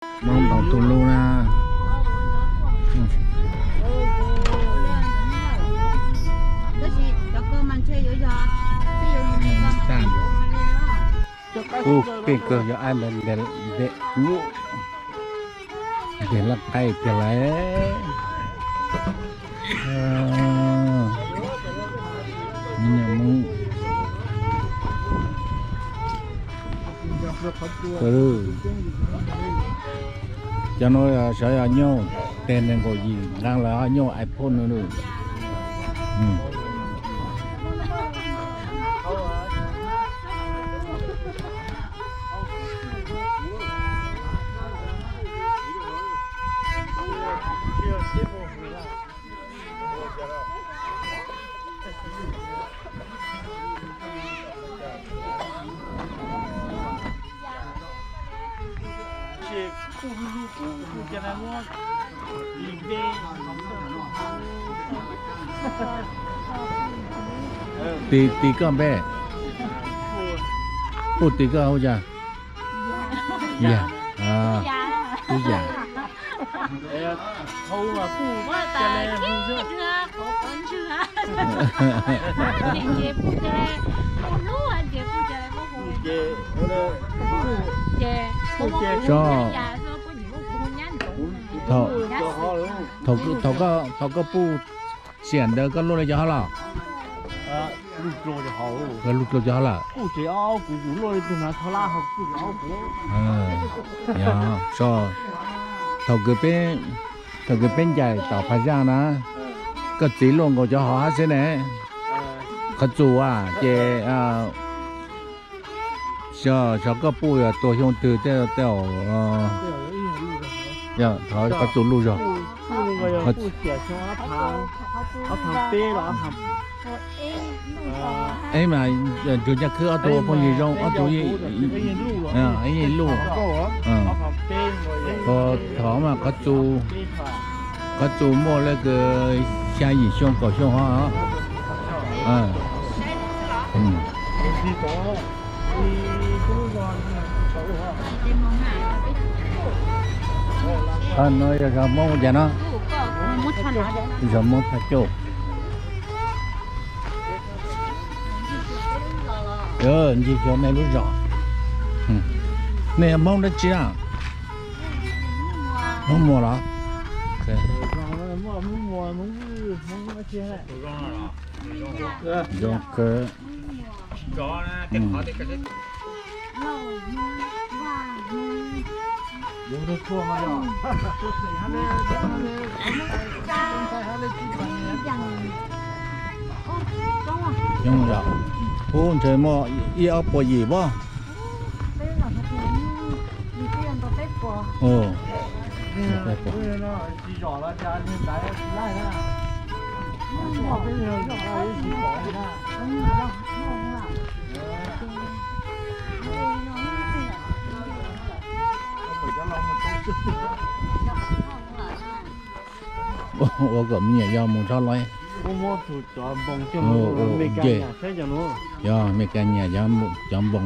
Hmoob ntaus tus lub na. Kuj keej kawg, yog ai ntev, ntev lub qaib tiag lawm. Cov no sawv yog nyuj, tes nees nkaum yim nqaa lawm, nyuj iPhone no. Tis, tis koj npe. Puj, tis koj hauj yam. Yam. Tub Yam. Tso, thaum, thaum koj, thaum koj puj xiam ntawd koj luaj li cov hov los? Luaj dlua cov hov lawm. Thaum kws peb, thaum kws peb ncaim tom Phas Zaj na, koj txiv luaj nkaus cov hov hab xwb ne. Qhov txus a ces xyov koj puj yog tua xyoo twg tej, qhov txus luj zog. Eb mas Ntsug Ncaj Khwb ob tug ua phooj ywg zoo, ob tug ib yig luj. Thov mas qhov txus muaj li kws xya yim xyoo kaum xyoo hov. No yog zos Hmoob ua cas no? Zos Hmoob Thaj Cauj. Ncig xyov nej lub zos. Nej yog Hmoob dab tsi na? Hmoob Muas los? Zoo kawg. Ub, ntshe muaj ib ob puas yim pob. Ua kom me nyuam yau mus txhob laib. Yog Mes Kas nyiam cov npoos.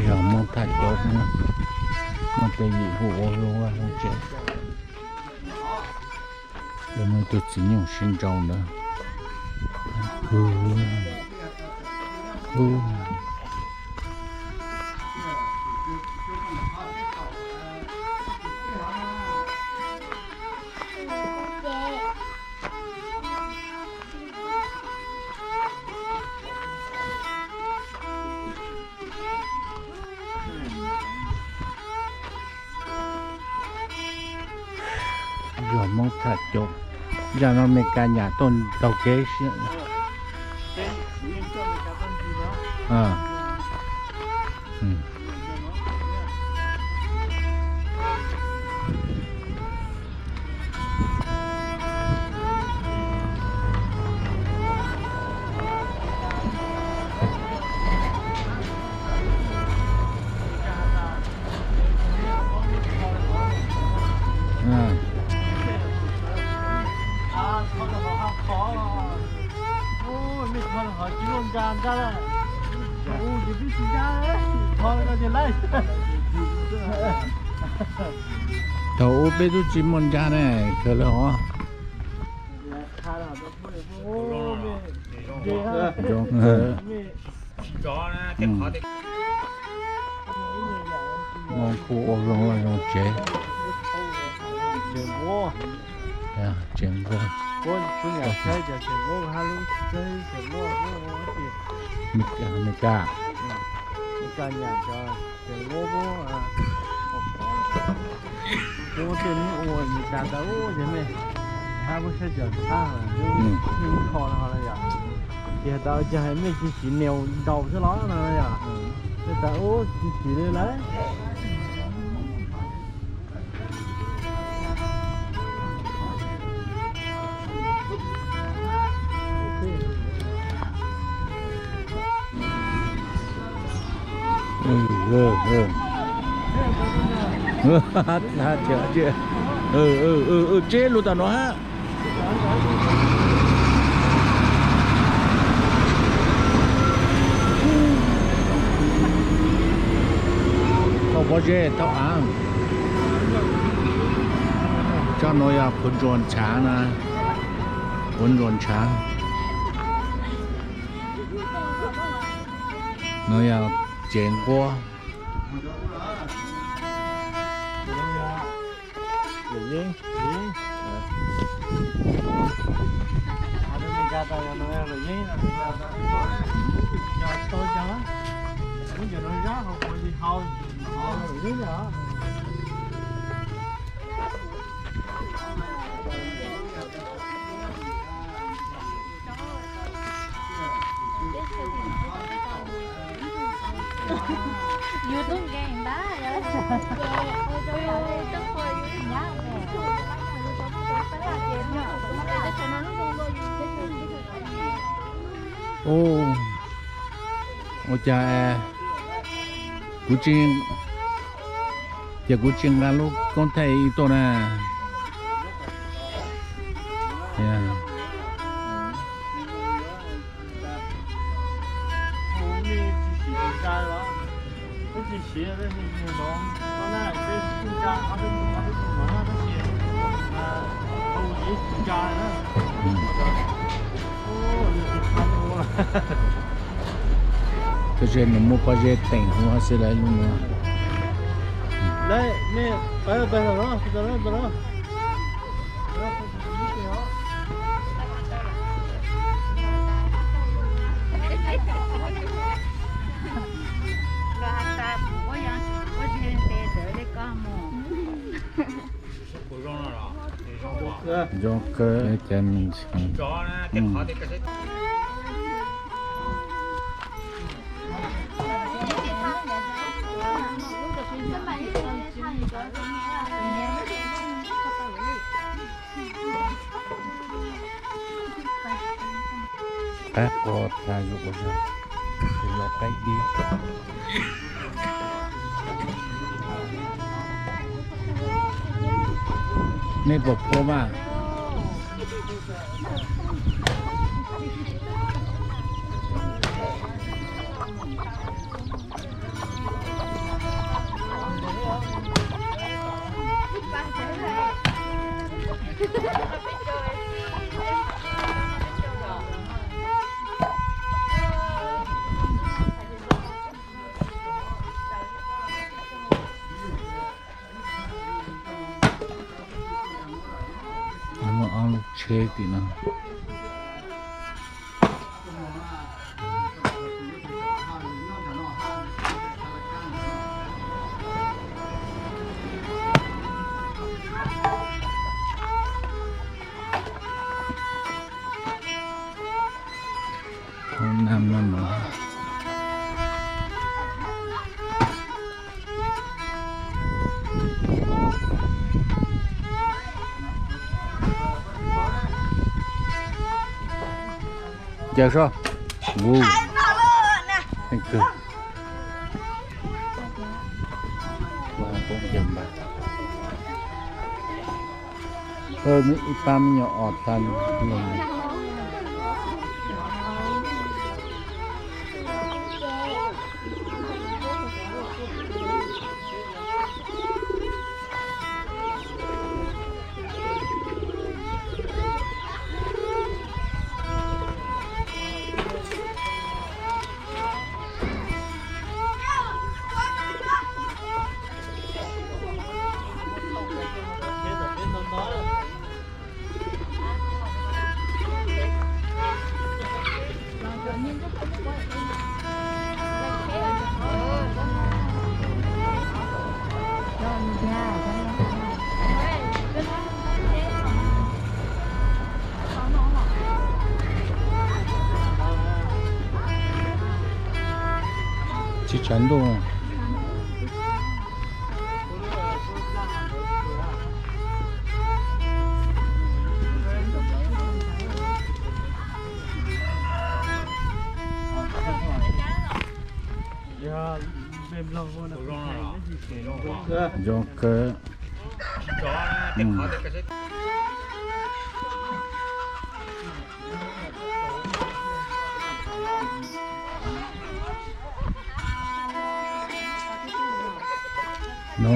Yog Hmoob Thaj Cauj, muaj tej yim hu ua lub vaj lub tsev. Muaj tus txiv nyuj sib nraus ntawd. Zos Hmoob Thaj Cauj, zaj no Mes Kas nyam tuaj taug kev. Thaum ub peb twb tsis muaj ncaj ne, kawg li os. Zoo kawg. Muaj khu ua zoo zoo tsev. Tsev nquab. Meskas. Ces muab tej neeg ua Meskas ntawd ces mej hab muab saib cov thab yeej kho no ho yom. Ces tas ces mej tsis siv neu ntaus xwb los no yom. Mej tas ub tsis siv li lawm. Tseb lug tom no hab. Tau pob zeb tau av. Tsob nuav yog quav ntsuas ntshav na, quav ntsuas ntshav. Nuav yog tsev nquab. Ua cas kuv tsis, ces kuv tsis nqa lub koob thaij ib tuaj na. Pob zeb no muaj pob zeb teem huv xwb lawm lub no. Zoo kawg. Qaib qua tag zuj ua zog, tus lau qaib dib. Nej puas pum mas? Muaj ob lub tsheb tim no. Hoob nab no. Ncaws soj. Ua, heev kawg. Poob ncaws npag. Ib pab me nyuam os tag lug. Tsis tshav ntuj. Zoo kawg. No,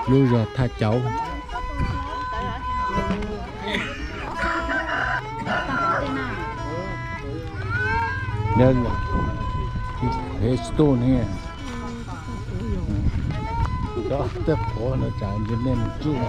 lub zos Thaj Cauv. Hev tsis tuj ne. Tej qhuav no tsam ntshe nej mus tsuj.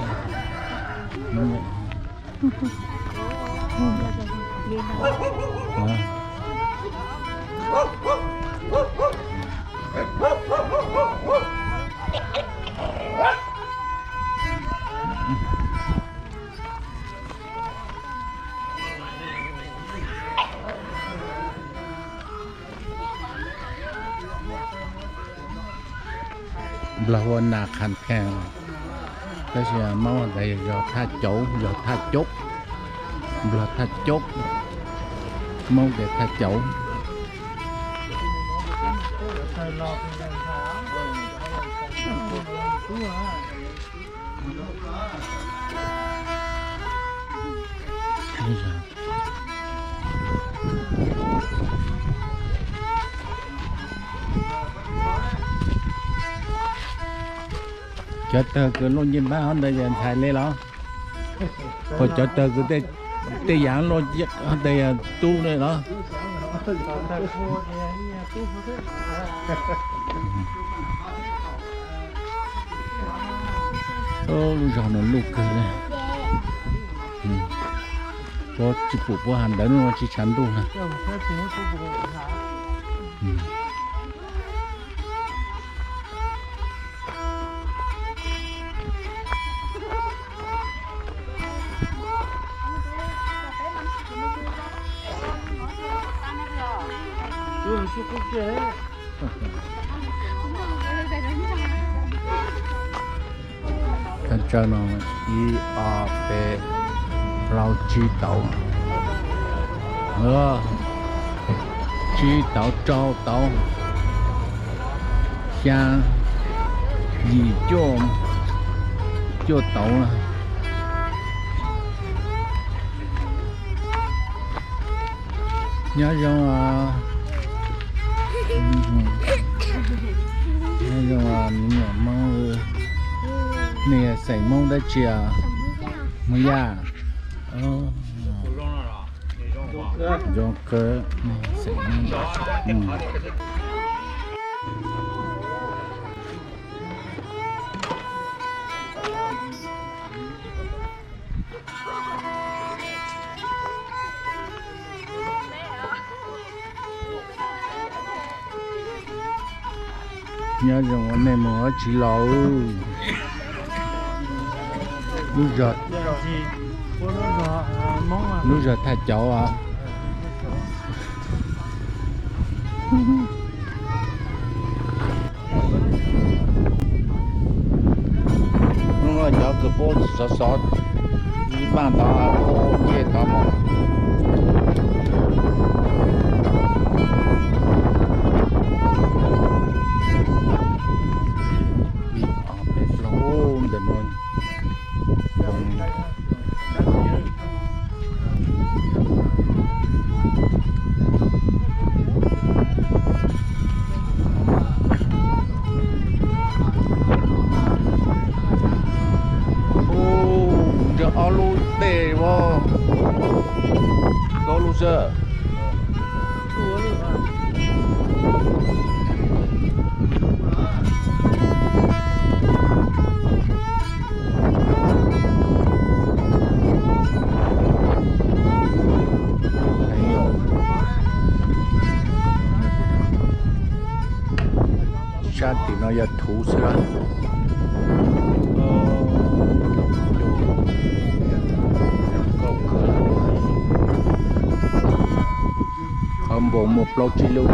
Nplog hu ua Nas Khas Thees, tab sis Hmoob tias yog Thaj Cauv, yog Thaj Cauv, Nplog Thaj Cauv, Hmoob tias Thaj Cauv. Cov tawg kws luaj ncej npab hov ntawd yog ntxhais li los? Puas cov tawg kws tej yam luaj hov ntawd yog tub li los? Lub zos no luj kawg li. Tsis pum puab has ntawd, lub no tsis tshav ntuj na. Thaj tsam no ib, ob, peb, plaub, tsib tauv, tsib tauv, rau tauv, xya, yim, cuaj, cuaj tauv. Nyob zoo, nyob zoo me nyuam Hmoob. Nej xeem Hmoob dab tsi? Hmoob Yaj. Zoo kawg. Nyob zoo, nej mus dab tsi los? Lub zos, lub zos Thaj Cauv os. Hnub no cov kws puab xov xov ib paaj tod puab nce tod mus. Ib, ob, peb, plaub, ntawm no. Ub, ntshe ob lub tej, ob lub xwb. Sab tim no yog thuv xwb. Qhov Npaum muaj plaub tsib lub.